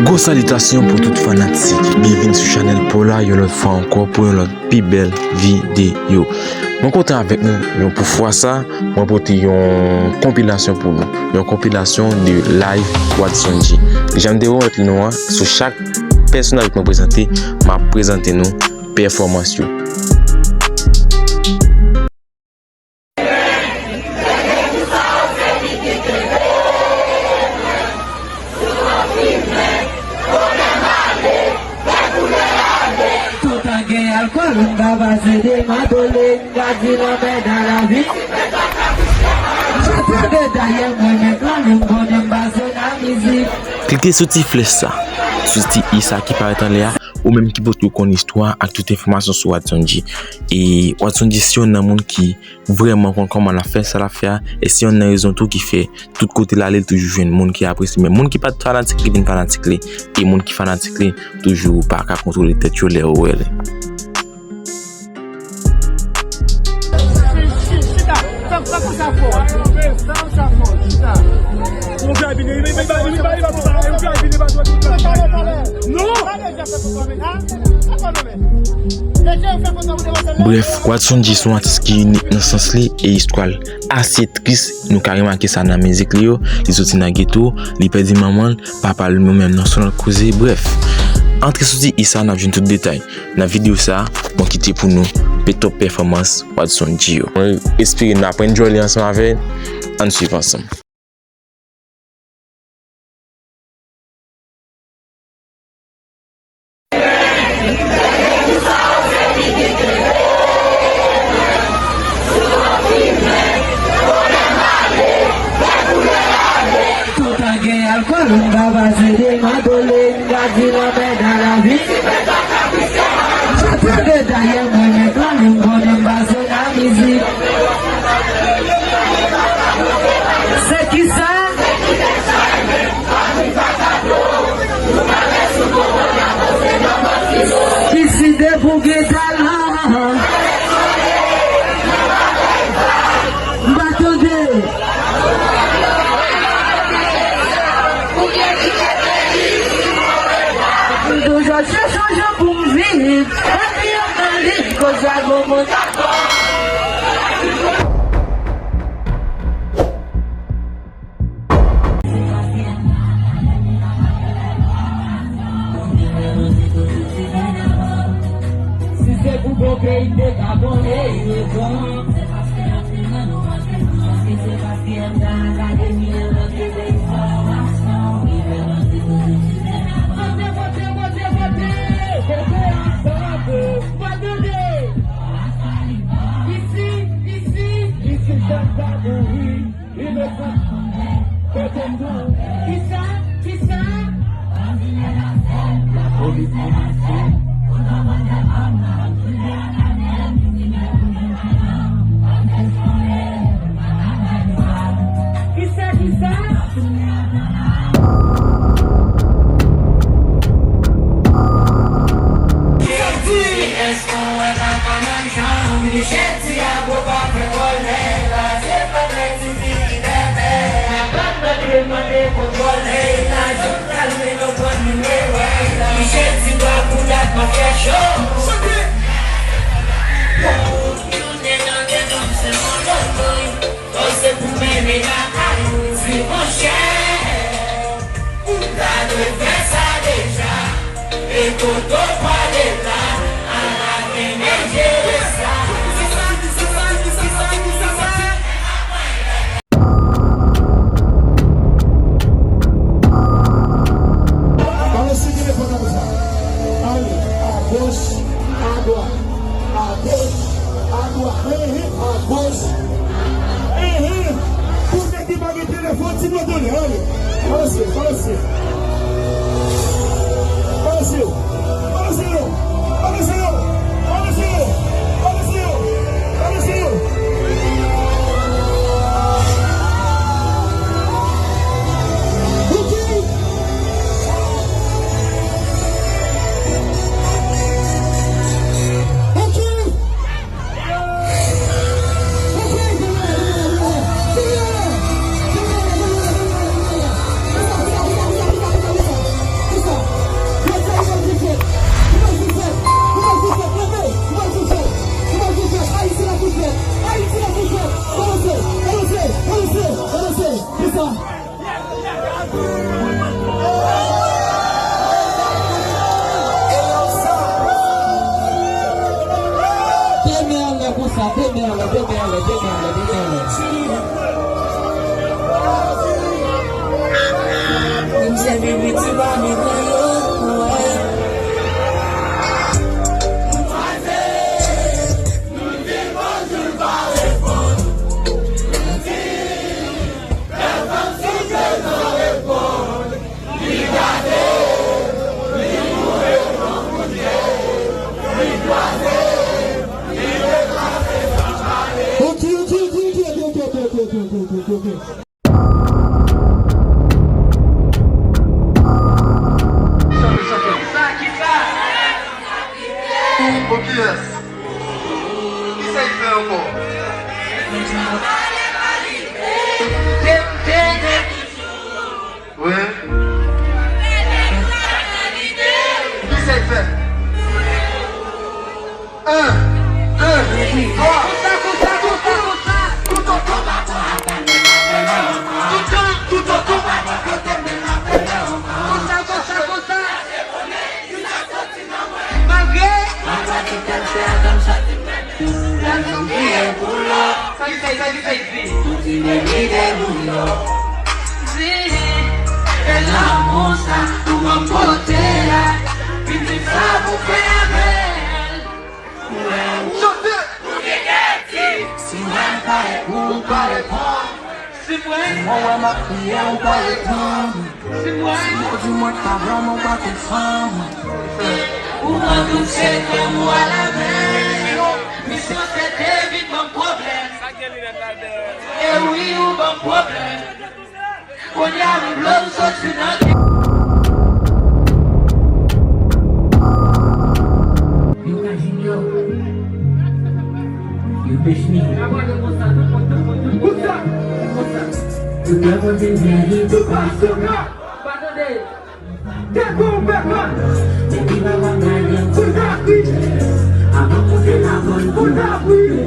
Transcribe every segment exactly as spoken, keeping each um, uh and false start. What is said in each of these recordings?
Gwo salitasyon pou tout fanatik. Byenvini sou chanèl pa w la yon lòt fwa ankò pou yon lòt pi bèl videyo. Mwen kontan avèk nou yon pou fwa sa, mwen pote yon konpilasyon pou nou. Yon konpilasyon de live Wadson J. Jan m te pwomèt nou an, sou chak pèsonaj mwen prezante, m ap prezante nou pèfòmans yo. Toutan gen alkòl, m ka pase de madole, m ka di lanmè dan lavi. M ka tande dayè mwen menm lan, m konnen m pase nan mizik. Klike sou ti flèch sa, sou ti i sa ki parèt anlè a, ou menm ki potko konn istwa ak tout enfòmasyon sou Wadson J. E Wadson J se youn nan moun ki vrèman konn kòman l ap fè sa l ap fè a, e se youn nan rezon tou ki fè tout kote l ale, l toujou jwenn moun ki apresye, men moun ki pa t fanatik li vin fanatik li, e moun ki fanatik li toujou pa ka kontwole tèt yo lè yo wè li. Chita, fè, fè konsa fò. Fè konsa fò, chita. Non! Brèf, Wadson J se yon atis ki inik nan sans li e istwa l ase tris. Nou ka remake sa nan mizik li yo. Li soti nan geto, li pèdi manman l, papa l menm nan son lòt koze. Brèf, antre soti i sa, n ap jwenn tout detay. Nan videyo sa, mwen kite pou nou pi top pèfòmans Wadson J yo. Mwen espere n ap enjoy li ansanm avè l. Ann swiv ansanm. Toutan gen alkòl, m ka pase de madole, m ka di lanmè dan lavi. M ka tande dayè mwen menm lan, m konnen m pase nan mizik. Se kisa? Isi depou gen talan. M pa tande. M toujou chèche yon jan pou m viv. Epi yo nan liv, koz a gwo moun. Si se pou bon peyi te ka bon, e rezon. Vote, vote, vote, vote. Vote ansanm. Vote. Isi, isi. Isi, sa pa mouri. Kisa? Kisa? Lapolis anonse. Kisa? Kisa? Jodi, èske w wè papa nan chanm li? Jodi a, gwo pa fè vòlè la, se pa lè Mande kontwòl, hey, lajan kalme nou pran nimewo, hey, la. Miche ti bwa pou dat mafya cho. Chante. Pou tounen nan tèt mwen se yon lotoy. Fò se pou mennen lakay ou di monchè. Ou ta dwe fè sa deja. E kote w pwale la, ala kenbe jere sa. Ale, sigi devan nan sa. Ale, agoch, adwat, agoch, adwat, ehe, agoch, ehe. Pou nèg ki pa gen telefòn, ti blo done, ale. Balanse, balanse. Balanse yo. Balanse yo. Balanse yo. Ok. Demèle, demèle, demèle, demèle. Vin sèvi piti pa mwen yo, wè. Ok, ok, ok, ok. Chante, chante. Pou kiyès? Kisa l fè ankò? Wi. Kisa l fè? En, de, twa. Konsa, konsa, konsa, konsa. Toutotan, toutotan. Konsa, konsa, konsa. Malgre. Sa ki fè, sa ki fè di. Kontinye lide pou yo. Di, e lanmou sa ou ban m pote a, pitit sa pou fè avè l. Chante! Si mwen pa reponn, ou pa reponn. Si mwen wè m ap kriye, ou pa reponn. Si mwen di mwen pa vrèman pa konn fanm. Ou pran tout sekrè m ou al avè l. Misyon se te vin ban m pwoblèm. E wi, ou ban m pwoblèm. Kounye a m vle w soti nan. Yo ka Junior. Yo pech mi. Tout lè kontinye li tou pa sona. Pa tande. Depi w pèpè. Depi papa m gade m. Pou ta kriye. Avan monte lakòl pou ta kriye.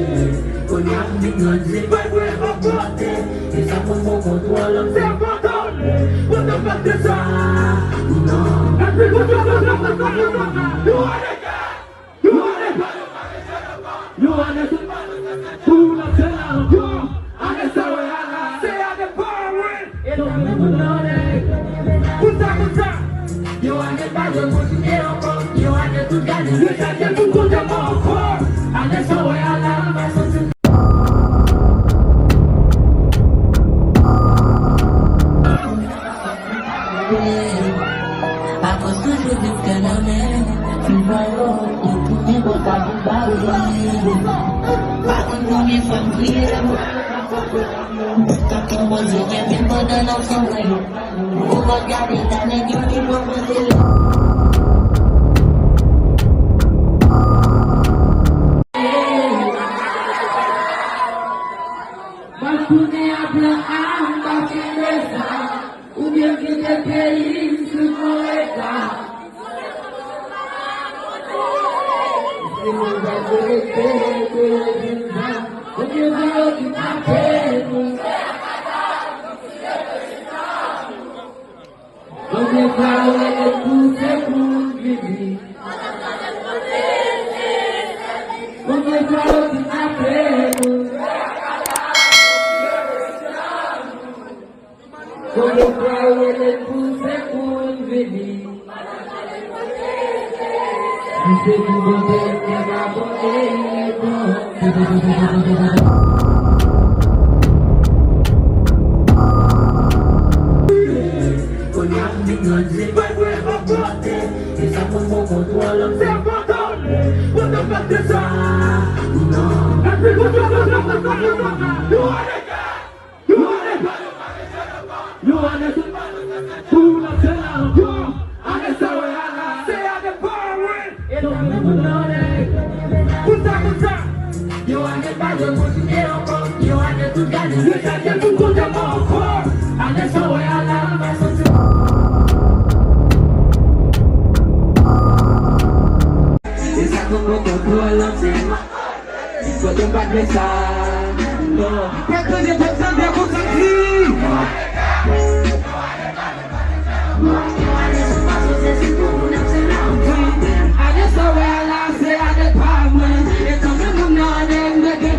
Kounye a m vin grandi. Bay mwen anpòte. E sa pran bon kontwòl. Se abandone. Pou nou fè de sa. Non. Epi pou nou fè de sa. Nou ale. Nou ale. Nou ale. Pou nou fè la ankò. Ale sa wè a la. Se a de pa mwen. E nou menm moun nan ale. Konsa, konsa. Yo ale pa yo kontinye ankò. Yo ale tout gade. Yo chache pou konte mwen ankò. Ale sa wè a la. Pa santi. Akoz toujou di ke nan men, ti vwa yo, li tounen konsa pou ba yo. Pa konn konbyen fwa m kriye, tankou Bondye gen pil pandan nan fanmi yo. Ou konn gade ta nèg yo ki pran pran sele. Mwen tounen a blan a, m pa kenbe sa. Oubyen m kite peyi m sou fon reta. Si mwen pa konekte, ke yo vin ban, oubyen se yo ki tape nou. Oubyen se yo rele pou se pou vini. Oubyen se yo ki tape nou. Konbyen fwa ou rele m pou se pou m vini? M se pou kote m te ka pote bon. Kounye a m vin grandi. Bay mwen anpòte. E sa pran bon kontwòl. Se abandone. Pou nou fè de sa. Non. Epi nou fè de sa. Nou ale. Yo ale tout. Pou nou fè la ankò. Ale sa wè a la. Se a de pa mwen. E nou menm moun nan ale. Konsa, konsa. Yo ale pa yo kontinye ankò. Yo ale tout gade. Yo chache pou konte mwen ankò. Ale sa wè a la. Pa santi. E sa konn konprann pou al antre. Kote m pa t vle sa, non. Fè tande, fè tande, konsa di. Ane sa wè a la, se ane pa mwen. E kanmenm moun nan ane m mete.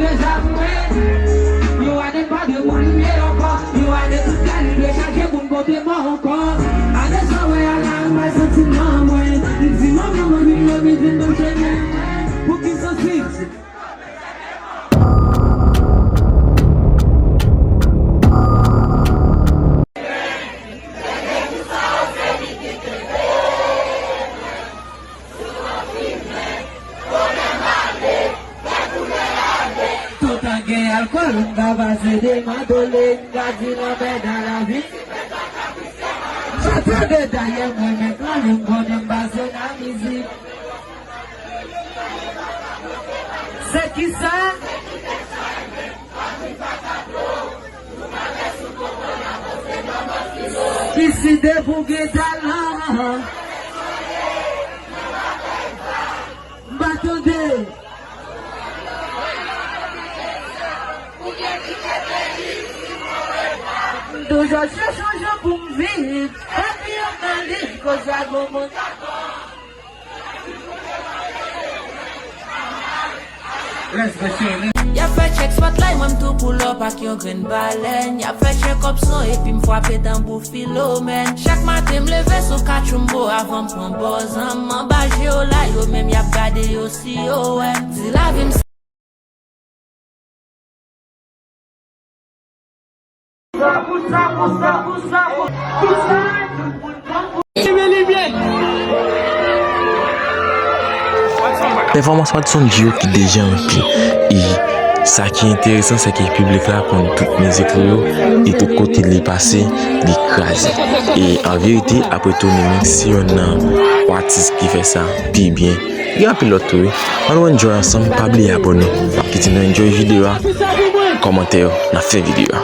M ka pase de mandole, m ka di lanmè nan lavi. M pa tande dayè mwen menm lanmen m konnen m pase nan mizik. Se kisa? Isi depi w gen talan. M pa tande. M toujou chèche yon jan pou m viv. Epi yon nan liv koz a gon moun. Y ap fè tchèk spotlight, mwen m tou pull up ak yon grenn balèn. Y ap fè tchèk opsyon, epi m frape tanbou Filomèn. Chak maten m leve sou kachonbo avan m pran bòz an. M anba je yo la, yo menm y ap gade yo si yo wè m. Di lavi m Pèfòmans Wadson G yo ki deja anpi. E sa ki enteresan, se ke piblik la konn tout mizik li yo, e tout kote li pase, li kraze. E an verite, apre Tony Mix, se yonn nan atis ki fè sa pi byen. Gen anpil lòt tou wi. Ann enjoy ansanm, pa bliye abòne. Kite nou enjoy videyo a, kòmante yo, n ap fè videyo a.